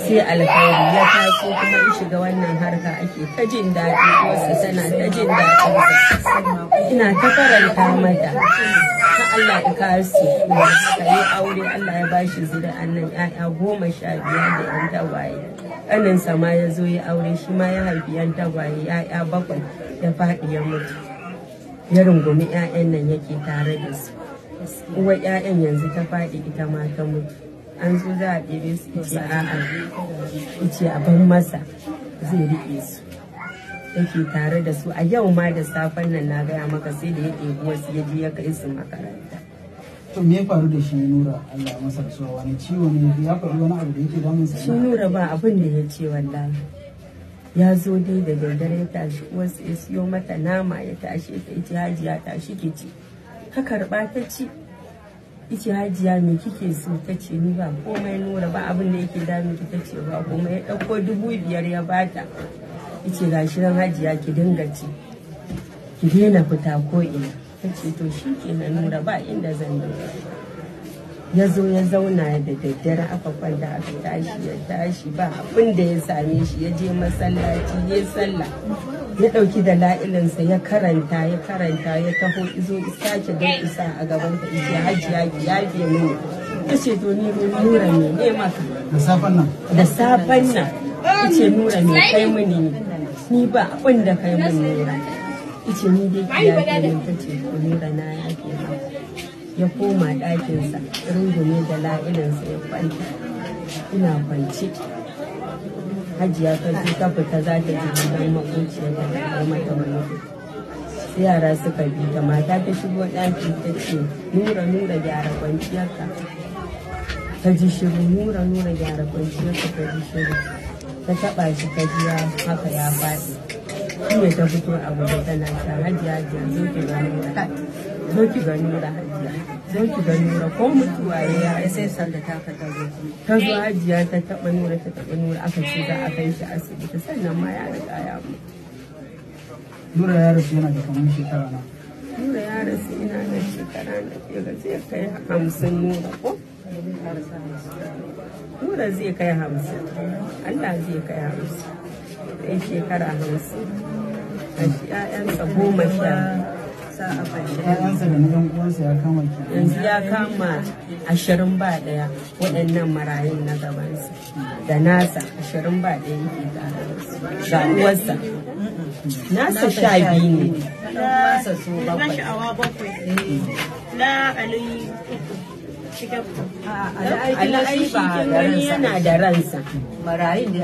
Sai alkhairi ya taso kuma ya shiga wannan harka ake ta jin daɗi, wasu tana ta jin daɗi, ina ta faranta mata ta Allah ya kasu ka yi aure, Allah ya bashi zuri'an nan 'ya'ya 15 da 'yan tagwaye. Ƙaninsa ma ya zo ya aure, shi ma ya haifi 'yan tagwaye 'ya'ya 7, ya faɗi ya mutu. Ya rungumi 'ya'yan nan yake tare da su. Uwar 'ya'yan yanzu ta faɗi, ita ma ta mutu. An zo za a ɗebe su, ice a'a, ice a ban masa zai riƙe su. Yake tare da su. A yau ma da safen nan na gaya maka sai da ya ɗebi wasu ya je ya kai su makaranta. To me ya faru da shi Nura, Allah ya masa rasuwa? Wani ciwo ne ya faɗi, wani abu da yake damun sa? Shi Nura ba abin da ya ce wallahi. Ya zo dai da daddare ya tashi uwarsa, ya siyo mata nama, ya tashi ta ce, "Hajiya, tashi ki ci." Ta karɓa ta ci. Ice, "Hajiya, me kike so?" Ta ce, "Ni ba komai Nura, ba abin da yake damun ki?" Ta ce, "Ba komai." Ya ɗauko 5,000 ya bata. Ice, "Gashi nan Hajiya, ki dinga ci. Ki daina fita ko ina." Ta ce, "To shi kenan Nura, ba inda zan je." Ya zo ya zauna da daddare, aka kwanta aka tashi, ya tashi ba abin da ya same shi, ya je masallaci ya sallah, ya ɗauki da la'ilinsa ya karanta, ya karanta, ya taho izo sake don isa a gaban ta, ice, "Hajiya, ki yafe mini." Ta ce, "To ni Nura me ne maka?" Da safen nan? Da safen nan. Ice, "Nura, me kai mini ne? Ni ba abin da kai mini Nura." Ice, "Ni dai ki yafe mini." Ta ce, "To Nura, na yafe maka." Ya koma ɗakinsa, rungume da la'ilinsa ya kwanta. Ina kwance, Hajiya ta zo ta fita za ta je gidan makociyar ta karɓar mata wani. Sai yara suka bi ta. Mata ta shigo ɗaki ta ce, "Nura, Nura, gyara kwanciyarka." Ta ji shiru. "Nura, Nura, gyara kwanciyarka." Ta ji shiru. Ta taɓa shi, ta ji haka ya faɗi. Shi ne ta fito a guje tana ta, "Hajiya, Hajiya, zo ki ga Nura, zo ki ga Nura, Hajiya, zo ki ga Nura, ko mutuwa ya." Sai sanda ta ka ta zo. Ta zo Hajiya ta taɓa Nura, ta taɓa Nura, aka ce za a kai shi asibiti, sannan ma ya riga ya mutu. Nura ya rasu yana da kamar shekara na? Nura ya rasu ina da shekara na ke ga zai kai 50 Nura ko? Nura zai kai 50. Allah zai kai 50. Zai shekara 50. A shi 'ya'yansa 10. Ƴaƴansa da na ƴan uwansa ya kama ki? Yanzu ya kama 21, waɗannan marayun na gabansa. Da nasa 21 yake tare da su. Ga uwarsa. Nasa 12 ne. Nasa su Na 7. sha'awa 7. Na Ali 3. Cikin Ali ai shi kin gani yana da ransa. Marayun da